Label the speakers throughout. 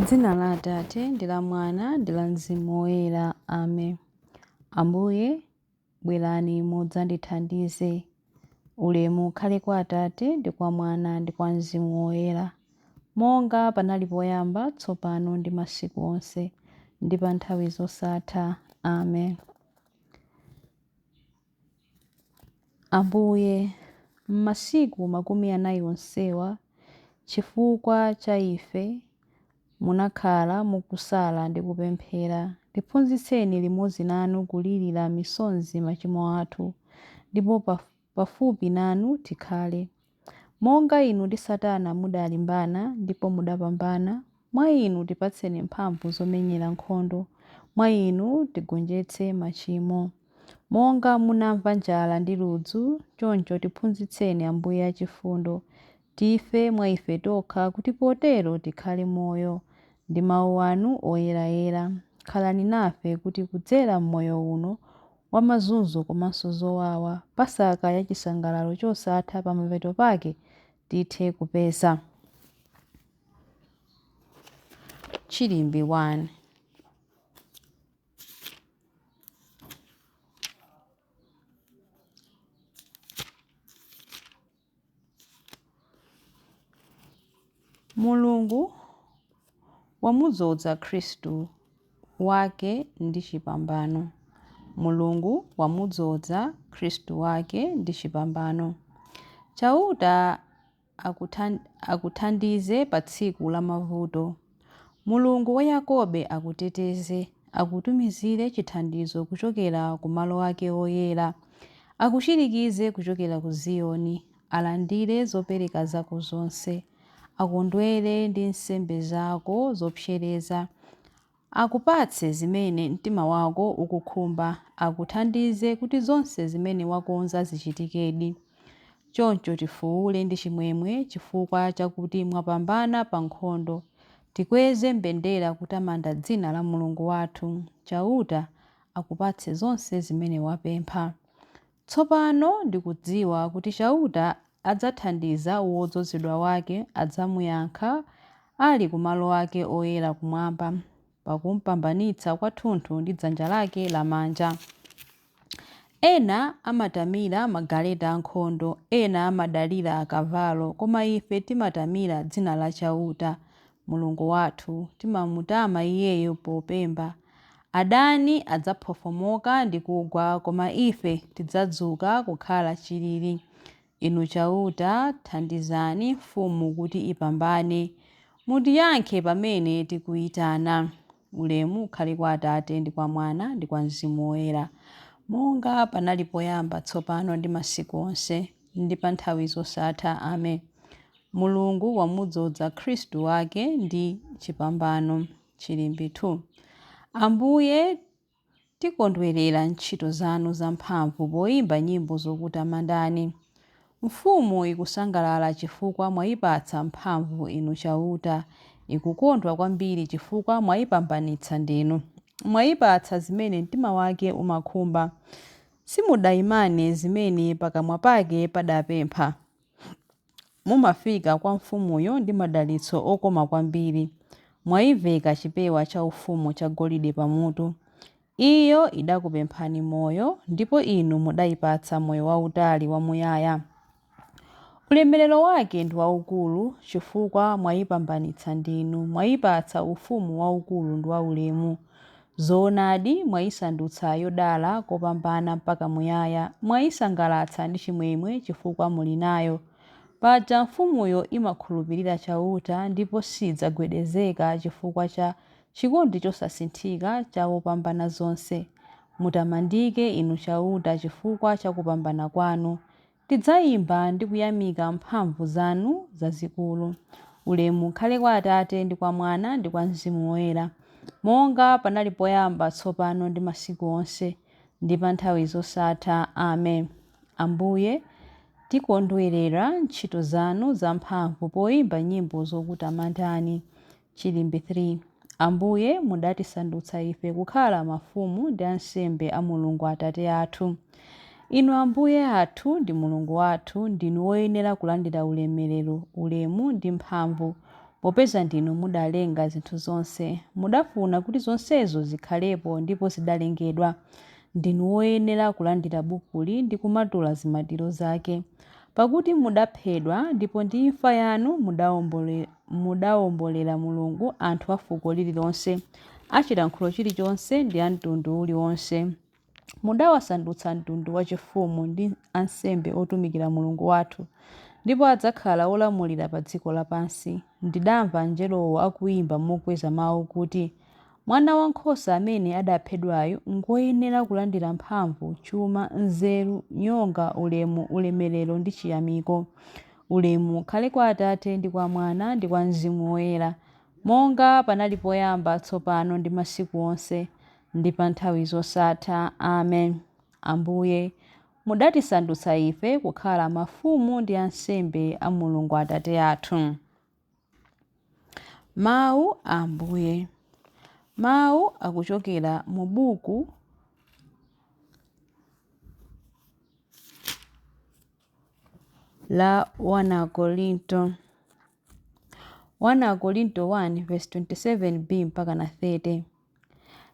Speaker 1: M'dzina la Atate, ndi la Mwana, ndi la Mzimu Woyera. Amen. Ambuye, bwerani mudzandithandize. Ulemu ukhale kwa Atate, ndi kwa Mwana, ndi kwa Mzimu Woyera, monga panali poyamba, tsopano ndi masiku onse, ndi pa nthawi zosatha. Amen. Ambuye, m'masiku 40 onsewa, chifukwa cha ife, munakhala mukusala ndi kupemphera. Tiphunzitseni limodzi nanu kulirira misozi machimo athu, ndipo pafupi nanu tikhale. Monga inu ndi Satana mudalimbana ndipo mudapambana, mwa inu tipatseni mphamvu zomenyera nkhondo, mwa inu tigonjetse machimo. Monga munamva njala ndi ludzu, choncho tiphunzitseni Ambuye achifundo, tife mwa ife tokha kuti potero tikhale moyo ndi mawu anu oyerayera. Khalani nafe kuti kudzera m'moyo uno wa mazunzo komanso zowawa, Pasaka ya chisangalalo chosatha pamapeto pake tithe kupeza. Chilimbi 1. Mulungu wamudzodza Khristu wake ndi chipambano. Mulungu wamudzodza Khristu wake ndi chipambano. Chauta akuthandize pa tsiku la mavuto. Mulungu wa Yakobe akuteteze, akutumizire chithandizo kuchokera ku malo ake oyera, akuchirikize kuchokera ku Ziyoni, alandire zopereka zako zonse, akondwere ndi nsembe zako zopsereza, akupatse zimene mtima wako ukukhumba, akuthandize kuti zonse zimene wakonza zichitikedi. Choncho tifuwule ndi chimwemwe chifukwa chakuti mwapambana pa nkhondo. Tikweze mbendera kutamanda dzina la Mulungu wathu. Chauta akupatse zonse zimene wapempha. Tsopano ndikudziwa kuti Chauta adzathandiza wodzozedwa wake, adzamuyankha ali ku malo ake oyera kumwamba, pakumpambanitsa kwathunthu ndi dzanja lake lamanja. Ena amatamira magaleta ankhondo, ena amadalira akavalo, koma ife timatamira dzina la Chauta, Mulungu wathu, timamutama Iyeyo popemba. Adani adzaphofomoka ndi kugwa, koma ife tidzadzuka kukhala chilili. Inu Chauta, thandizani mfumu kuti ipambane. Mutiyankhe pamene tikuitana. Ulemu ukhale kwa Atate, ndi kwa Mwana, ndi kwa Mzimu Woyera, monga panali poyamba, tsopano ndi masiku onse, ndi pa nthawi zosatha. Amen. Mulungu wamudzodza Khristu wake ndi chipambano. Chilimbi 2. Ambuye, tikondwerera ntchito zanu zamphamvu poimba nyimbo zokutamandani. Mfumu ikusangalala chifukwa mwaipatsa mphamvu Inu Chauta, ikukondwa kwambiri chifukwa mwaipambanitsa ndinu. Mwaipatsa zimene mtima wake umakhumba, simudaimane zimene pakamwa pake padapempha. Mumafika kwa mfumuyo ndi madalitso okoma kwambiri, mwaiveka chipewa chaufumu chagolide pamutu. Iyo idakupemphani moyo, ndipo inu mudaipatsa moyo wautali wamuyaya. Ulemerero wake ndi waukulu, chifukwa mwaipambanitsa ndinu, mwaipatsa ufumu waukulu ndi waulemu. Zoonadi, mwaisandutsa yodala kopambana mpaka muyaya, mwaisangalatsa ndi chimwemwe chifukwa muli nayo. Paja mfumuyo imakhulupirira Chauta, ndipo sidzagwedezeka chifukwa cha chikondi chosasinthika cha Wopambanazonse. Mutamandike, Inu Chauta, chifukwa cha kupambana kwanu. Tidzaimba ndi kuyamika mphamvu zanu zazikulu. Ulemu ukhale kwa Atate, ndi kwa Mwana, ndi kwa Mzimu Woyera, monga panali poyamba, tsopano, ndi masiku onse, ndi pa nthawi zosatha. Amen. Ambuye, tikondwerera ntchito zanu zamphamvu poimba nyimbo zokutamandani. Chilimbi 3. Ambuye, mudatisandutsa ife kukhala mafumu ndi ansembe a Mulungu Atate athu. Inu Ambuye athu ndi Mulungu wathu, ndinu woyenera kulandira ulemerero, ulemu ndi mphamvu, Popeza ndinu mudalenga zinthu zonse, mudafuna kuti zonsezo zikhalepo ndipo zidalengedwa. Ndinu woyenera kulandira bukuli ndi kumatula zimatiro zake. Pakuti mudaphedwa ndipo ndi imfa yanu mudawombolera Mulungu anthu a fuko lililonse, a chilankhulo chilichonse ndi a mtundu uliwonse. Mudawasandutsa mtundu wachifumu ndi ansembe otumikira Mulungu wathu, ndipo adzakhala olamulira pa dziko lapansi. Ndidamva angelowo akuimba mokweza mau kuti, Mwanawankhosa amene adaphedwayu ngwoyenera kulandira mphamvu, chuma, nzeru, nyonga, ulemu, ulemerero ndi chiyamiko. Ulemu ukhale kwa Atate ndi kwa Mwana ndi kwa Mzimu Woyera, monga panali poyamba, tsopano ndi masiku onse, ndi pa nthawi zosatha. Amen. Ambuye, mudatisandutsa ife kukhala mafumu ndi ansembe a Mulungu Atate athu. Mawu a Ambuye. Mawu akuchokera mu buku la 1 Akorinto. 1 Akorinto 1 verse 27b mpaka na 30.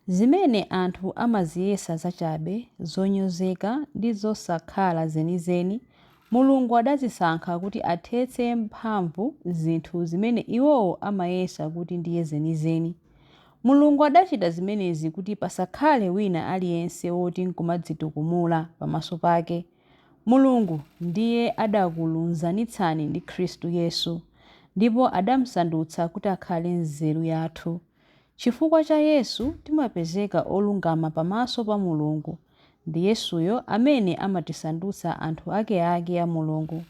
Speaker 1: Zimene anthu amaziyesa zachabe, zonyozeka ndi zosakhala zenizeni, Mulungu adazisankha kuti athetse mphamvu zinthu zimene iwowo amayesa kuti ndiye zenizeni. Mulungu adachita zimenezi kuti pasakhale wina aliyense woti nkumadzitukumula pamaso pake. Mulungu ndiye adakulunzanitsani ndi Khristu Yesu, ndipo adamsandutsa kuti akhale nzeru yathu. Chifukwa cha Yesu timapezeka olungama pamaso pa Mulungu. Ndi Yesuyo amene amatisandutsa anthu akeake a Mulungu.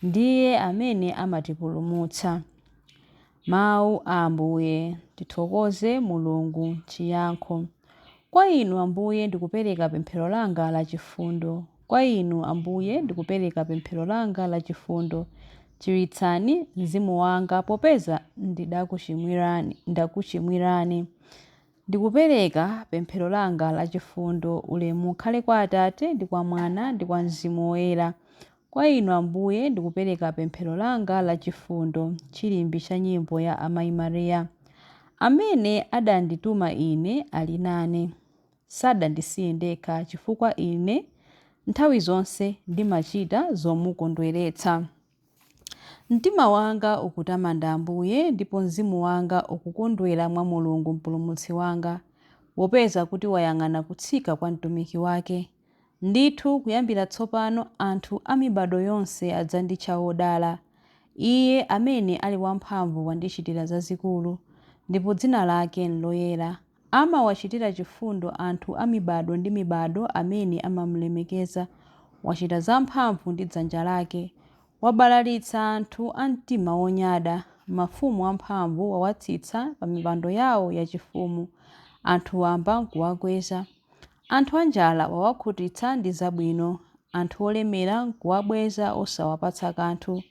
Speaker 1: Ndiye amene amatipulumutsa. Mawu a Ambuye. Tithokoze Mulungu. Chiyankho. Kwa Inu Ambuye ndikupereka pemphero langa lachifundo. Kwa Inu Ambuye ndikupereka pemphero langa lachifundo. Chiritsani mzimu wanga popeza ndakuchimwirani. Ndikupereka pemphero langa lachifundo. Ulemu ukhale kwa Atate ndi kwa Mwana ndi kwa Mzimu Woyera. Kwa Inu Ambuye ndikupereka pemphero langa lachifundo. Chilimbi cha nyimbo ya Amayi Mariya. Amene adandituma ine ali nane. Sadandisiye ndekha chifukwa ine nthawi zonse ndimachita zomukondweretsa. Mtima wanga ukutamanda Ambuye ndipo mzimu wanga ukukondwera mwa Mulungu Mpulumutsi wanga, popeza kuti wayang'ana kutsika kwa mtumiki wake. Ndithu kuyambira tsopano anthu a mibado yonse adzanditcha wodala. Iye amene ali wamphamvu wandichitira zazikulu, ndipo dzina lake nloyera. Amawachitira chifundo anthu a mibado ndi mibado amene amamlemekeza. Wachita zamphamvu ndi dzanja lake. Wabalalitsa anthu a mtima wonyada. Mafumu amphamvu wawatsitsa pa mipando yawo yachifumu. Anthu wamba nkuwakweza. Anthu anjala wawakhutitsa ndi zabwino. Anthu olemera nkuwabweza osawapatsa kanthu.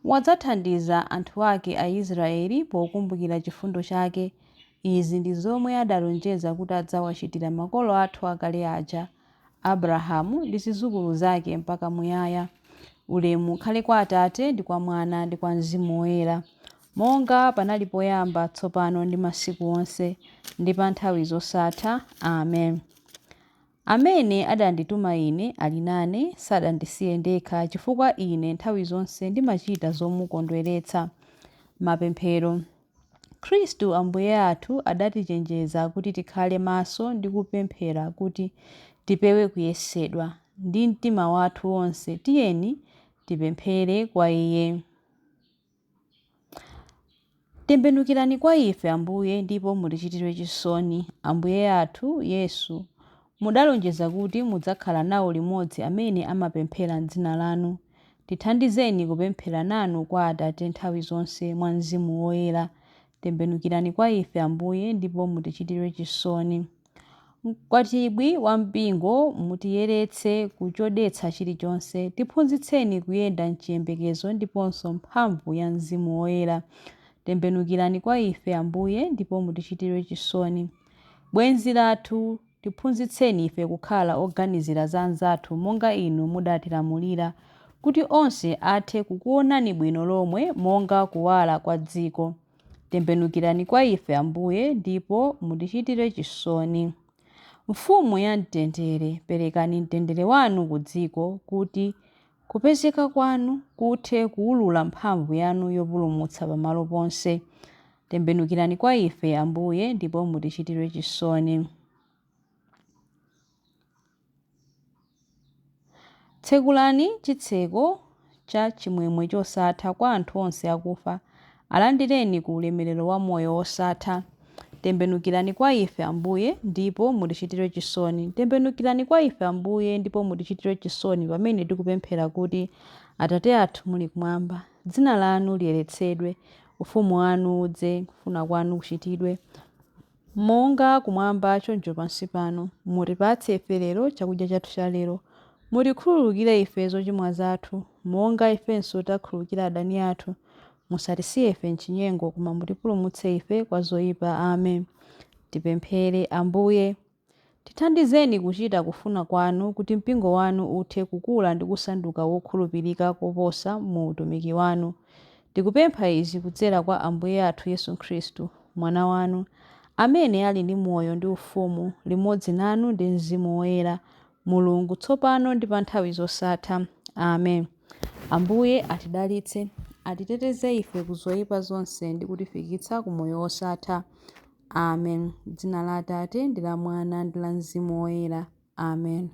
Speaker 1: Wadzathandiza anthu ake Aisraeli pokumbukira chifundo chake. Izi ndi zomwe adalonjeza kuti adzawachitira makolo athu akale aja, Abrahamu ndi zidzukulu zake mpaka muyaya. Ulemu ukhale kwa Atate ndi kwa Mwana ndi kwa Mzimu Woyera, monga panali poyamba, tsopano ndi masiku onse, ndi pa nthawi zosatha. Amen. Amene adandituma ine ali nane, sadandisiye ndekha, chifukwa ine nthawi zonse ndimachita zomukondweretsa. Mapemphero. Khristu Ambuye athu adatichenjeza kuti tikhale maso ndi kupemphera kuti tipewe kuyesedwa. Ndi mtima wathu wonse tiyeni tipemphere kwa Iye. Tembenukirani kwa ife Ambuye ndipo mutichitire chisoni. Ambuye athu Yesu, mudalonjeza kuti mudzakhala nawo limodzi amene amapemphera m'dzina lanu. Tithandizeni kupemphera nanu kwa Atate nthawi zonse mwa Mzimu Woyera. Tembenukirani kwa ife Ambuye ndipo mutichitire chisoni. Mkwatibwi wa mpingo mutiyeretse ku chodetsa chilichonse. Tiphunzitseni kuyenda m'chiyembekezo ndiponso mphamvu ya Mzimu Woyera. Tembenukirani kwa ife Ambuye ndipo mutichitire chisoni. Bwenzi lathu, tiphunzitseni ife kukhala oganizira za anzathu monga inu mudatilamulira, kuti onse athe kukuonani bwino lomwe monga kuwala kwa dziko. Tembenukirani kwa ife Ambuye ndipo mutichitire chisoni. Mfumu ya mtendere, perekani mtendere wanu ku dziko kuti kupezeka kwanu kuthe kuwulula mphamvu yanu yopulumutsa pamalo ponse. Tembenukirani kwa ife Ambuye ndipo mutichitire chisoni. Tsekulani chitseko cha chimwemwe chosatha kwa anthu onse akufa, alandireni ku ulemerero wa moyo wosatha. Tembenukirani kwa ife Ambuye ndipo mutichitire chisoni. Tembenukirani kwa ife Ambuye ndipo mutichitire chisoni pamene tikupemphera kuti, Atate athu muli kumwamba, dzina lanu liyeretsedwe, ufumu wanu udze, kufuna kwanu kuchitidwe monga kumwamba choncho pansi pano. Mutipatse ife lero chakudya chathu cha lero. Mutikhululukire ife zochimwa zathu, monga ifenso takhululukira adani athu. Musatisiye ife m'chinyengo, koma mutipulumutse ife kwa zoyipa. Amen. Tipemphere Ambuye. Tithandizeni kuchita kufuna kwanu kuti mpingo wanu uthe kukula ndi kusanduka wokhulupirika koposa mu utumiki wanu. Tikupempha izi kudzera kwa Ambuye athu Yesu Khristu, Mwana wanu, amene ali ndi moyo ndi ufumu limodzi nanu ndi Mzimu Woyera, Mulungu, tsopano ndi pa nthawi zosatha. Amen. Ambuye atidalitse, atiteteze ife ku zoyipa zonse ndi kutifikitsa ku moyo wosatha. Amen. Dzina la Atate ndi la Mwana ndi la Mzimu Woyera. Amen.